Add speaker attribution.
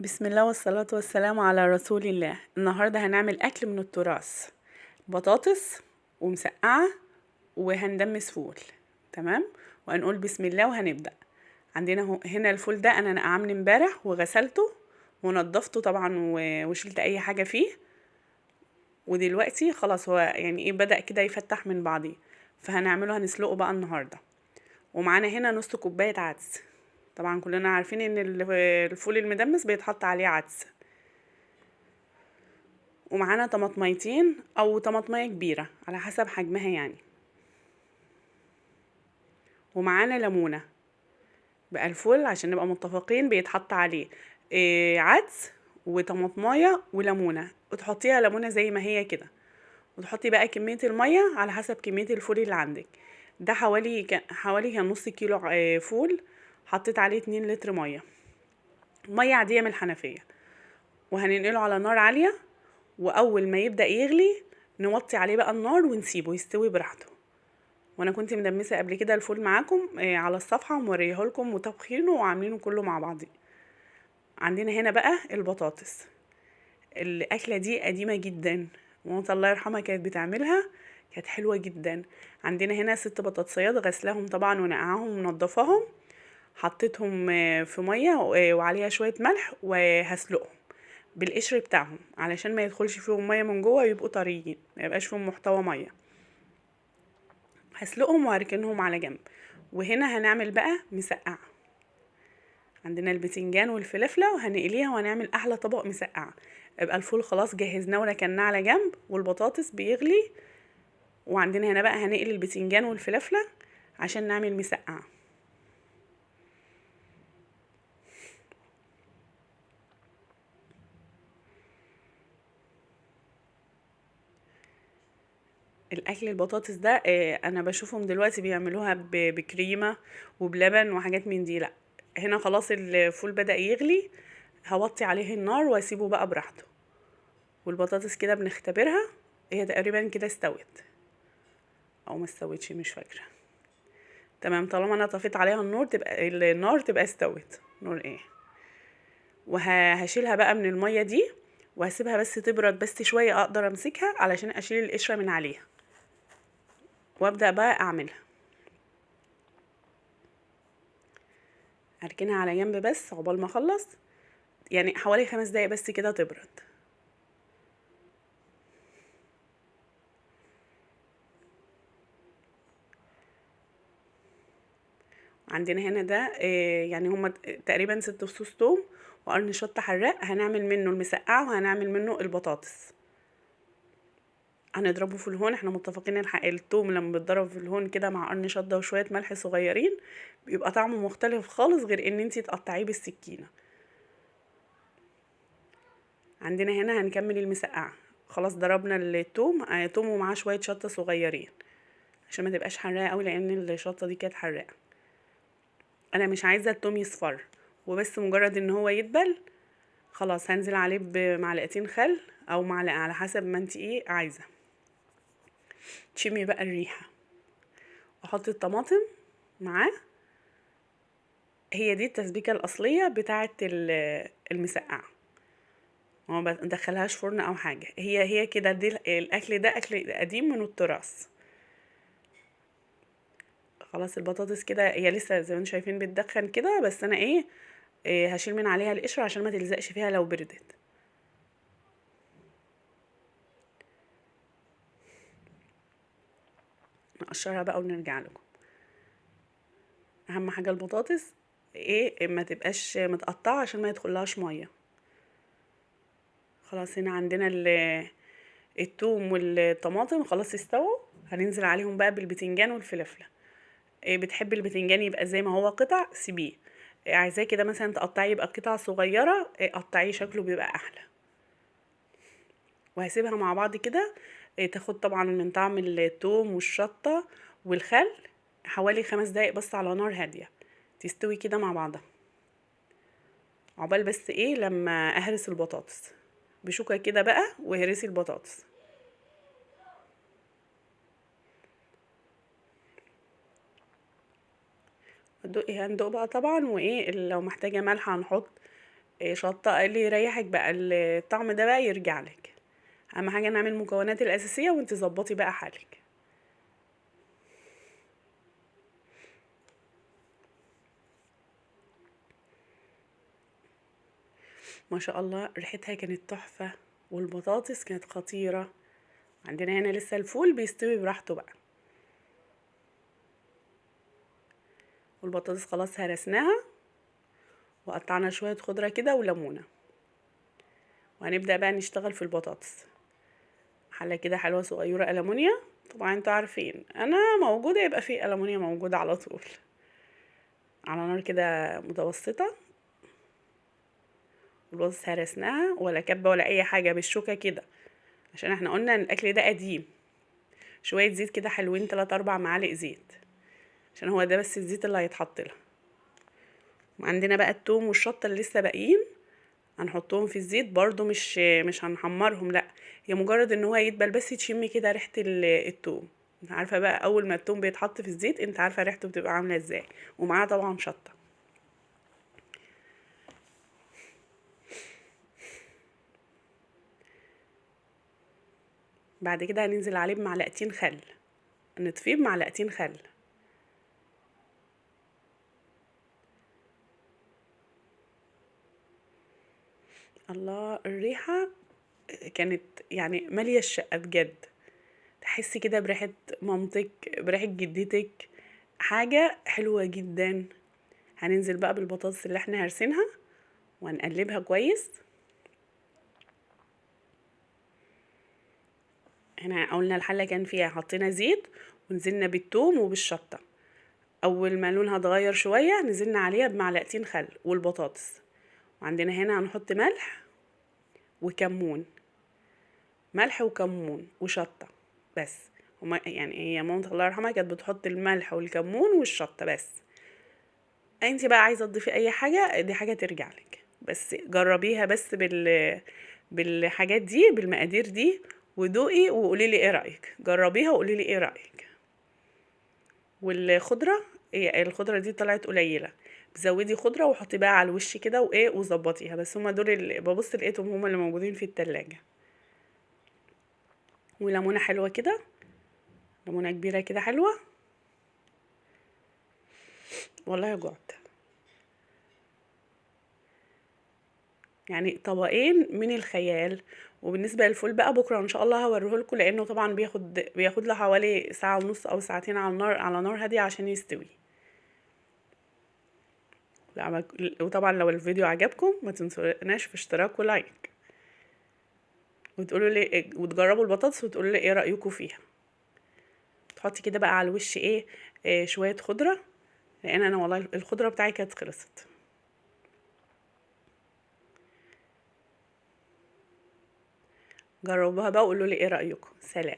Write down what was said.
Speaker 1: بسم الله والصلاة والسلام على رسول الله. النهاردة هنعمل أكل من التراث، بطاطس ومسقعة وهندمس فول. تمام، وهنقول بسم الله وهنبدأ. عندنا هنا الفول ده أنا نقعاه من امبارح وغسلته ونضفته طبعا وشلت أي حاجة فيه، ودلوقتي خلاص هو يعني ايه بدأ كده يفتح من بعضيه، فهنعمله هنسلقه بقى النهاردة. ومعانا هنا نص كوباية عدس، طبعا كلنا عارفين ان الفول المدمس بيتحط عليه عدس. ومعانا طماطميتين او طماطمية كبيرة على حسب حجمها يعني، ومعانا ليمونة. بقى الفول عشان نبقى متفقين بيتحط عليه عدس وطماطماية وليمونة، وتحطيها ليمونة زي ما هي كده، وتحطي بقى كمية المية على حسب كمية الفول اللي عندك. ده حوالي كان نص كيلو فول، حطيت عليه 2 لتر مية، مية عادية من الحنفية. وهننقله على نار عالية، وأول ما يبدأ يغلي نوطي عليه بقى النار ونسيبه يستوي براحته. وانا كنت مدمسة قبل كده الفول معاكم على الصفحة وموريه لكم وطبخينه وعاملينه كله مع بعض. عندنا هنا بقى البطاطس، الأكلة دي قديمة جدا، ماما الله يرحمها كانت بتعملها، كانت حلوة جدا. عندنا هنا 6 بطاطسيات غسلاهم طبعا ونقعاهم ونضفاهم، حطيتهم في مية وعليها شوية ملح، وهسلقهم بالقشر بتاعهم علشان ما يدخلش فيهم مية من جوه ويبقوا طريين، ما يبقاش فيهم محتوى مية. هسلقهم وهركنهم على جنب. وهنا هنعمل بقى مسقعة، عندنا البتنجان والفلفلة وهنقليها وهنعمل أحلى طبق مسقعة. يبقى الفول خلاص جهزناه وركناه على جنب، والبطاطس بيغلي، وعندنا هنا بقى هنقلي البتنجان والفلفلة عشان نعمل مسقعة. الاكل البطاطس ده انا بشوفهم دلوقتي بيعملوها بكريمه وبلبن وحاجات من دي، لا هنا خلاص الفول بدأ يغلي، هوطي عليه النار واسيبه بقى براحته. والبطاطس كده بنختبرها، هي تقريبا كده استوت او ما استوتش مش فاكره. تمام، طالما انا طفيت عليها النور تبقى النار تبقى استوت. نور ايه. وهشيلها بقى من الميه دي وهسيبها بس تبرد بس شويه، اقدر امسكها علشان اشيل القشره من عليها وابدا بقى اعملها. اركنها على جنب بس عقبال ما اخلص، يعني حوالي 5 دقايق بس كده تبرد. عندنا هنا ده يعني هما تقريبا 6 فصوص توم وقرن شطه حراق، هنعمل منه المسقعه وهنعمل منه البطاطس. هنضربه في الهون، احنا متفقين ان التوم لما بيتضرب في الهون كده مع قرن شطه وشويه ملح صغيرين بيبقى طعمه مختلف خالص، غير ان انتي تقطعيه بالسكينه. عندنا هنا هنكمل المسقعه، خلاص ضربنا التوم، توم ومعاه شويه شطه صغيرين عشان ما تبقاش حراقه قوي، لان الشطه دي كانت حراقه. انا مش عايزه التوم يصفر، وبس مجرد ان هو يدبل خلاص هنزل عليه بمعلقتين خل او معلقه على حسب ما انتي ايه عايزه. تشمي بقى الريحه. واحط الطماطم معاه، هي دي التسبيكه الاصليه بتاعه المسقعه، ما بدخلهاش فرن او حاجه، هي كده. دي الاكل ده اكل قديم من التراث. خلاص البطاطس كده هي لسه زي ما انتم شايفين بتدخن كده، بس انا ايه هشيل من عليها القشره عشان ما تلزقش فيها لو بردت. نقشرها بقى ونرجع لكم. اهم حاجه البطاطس ايه ما تبقاش متقطعه عشان ما يدخلهاش ميه. خلاص هنا عندنا التوم والطماطم خلاص استووا، هننزل عليهم بقى بالبتنجان والفلفله. بتحبي البتنجان يبقى زي ما هو قطع سيبيه، عايزاه كده مثلا تقطعيه يبقى قطع صغيره، قطعيه شكله بيبقى احلى. وهسيبها مع بعض كده، تاخد طبعا من طعم التوم والشطه والخل حوالي 5 دقايق بس على نار هاديه تستوي كده مع بعضها، عقبال بس ايه لما اهرس البطاطس بشوكه كده بقى. وهرسي البطاطس. هندوق بقى طبعا، وايه لو محتاجه ملح هنحط، شطه، اللي يريحك بقى الطعم ده بقى يرجع لك. اهم حاجة نعمل المكونات الاساسية وانت ظبطي بقى حالك. ما شاء الله ريحتها كانت تحفة، والبطاطس كانت خطيرة. عندنا هنا لسه الفول بيستوي براحته بقى، والبطاطس خلاص هرسناها وقطعنا شوية خضرة كده وليمونه، وهنبدا بقى نشتغل في البطاطس. حله كده حلوة صغيرة ألمونيا، طبعا انتوا عارفين انا موجودة يبقى في ألمونيا موجودة على طول، على نار كده متوسطه. البطاطس هرسناها ولا كبه ولا اي حاجة، بالشوكة كده، عشان احنا قلنا ان الاكل ده قديم. شوية زيت كده حلوين، 3-4 معالق زيت، عشان هو ده بس الزيت اللي هيتحط لها. وعندنا بقى التوم والشطه اللي لسه باقيين هنحطهم في الزيت برضو، مش هنحمرهم، لا، هي مجرد ان هو يدبل بس تشمي كده ريحه التوم. انت عارفه بقى اول ما التوم بيتحط في الزيت انت عارفه ريحته بتبقى عامله ازاي، ومعاه طبعا شطه. بعد كده هننزل عليه بمعلقتين خل، نطفيه بمعلقتين خل. الله، الريحة كانت يعني مالية الشقة بجد، تحسي كده بريحة مامتك، بريحة جدتك، حاجة حلوة جدا. هننزل بقى بالبطاطس اللي احنا هرسينها وهنقلبها كويس. احنا قلنا الحلة كان فيها حطينا زيت ونزلنا بالثوم وبالشطة، اول ما لونها اتغير شوية نزلنا عليها بمعلقتين خل والبطاطس. وعندنا هنا هنحط ملح وكمون، ملح وكمون وشطة بس. هما يعني هي مامتي الله يرحمها كانت بتحط الملح والكمون والشطة بس. انتي بقى عايزة تضيفي اي حاجة دي حاجة ترجع لك، بس جربيها بس بالحاجات دي بالمقادير دي، ودوقي وقولي لي ايه رأيك. جربيها وقولي لي ايه رأيك. والخضرة، هي الخضرة دي طلعت قليلة، زودي خضرة وحطي بقى على الوش كده وايه وظبطيها. بس هما دول اللي ببص لقيتهم هما اللي موجودين في التلاجة. وليمونة حلوة كده، ليمونة كبيرة كده حلوة. والله جوعت. يعني طبقين من الخيال. وبالنسبة للفول بقى بكرة ان شاء الله هوريه لكم، لانه طبعا بياخد له حوالي ساعة ونص او ساعتين على النار، على نار هادية عشان يستوي. وطبعا لو الفيديو عجبكم ما تنسوناش في اشتراك ولايك، وتقولوا لي، وتجربوا البطاطس وتقولوا لي ايه رأيكم فيها. تحطي كده بقى على الوش ايه، شوية خضرة، لان انا والله الخضرة بتاعي كانت خلصت. جربوها بقى وقولوا لي ايه رأيكم. سلام.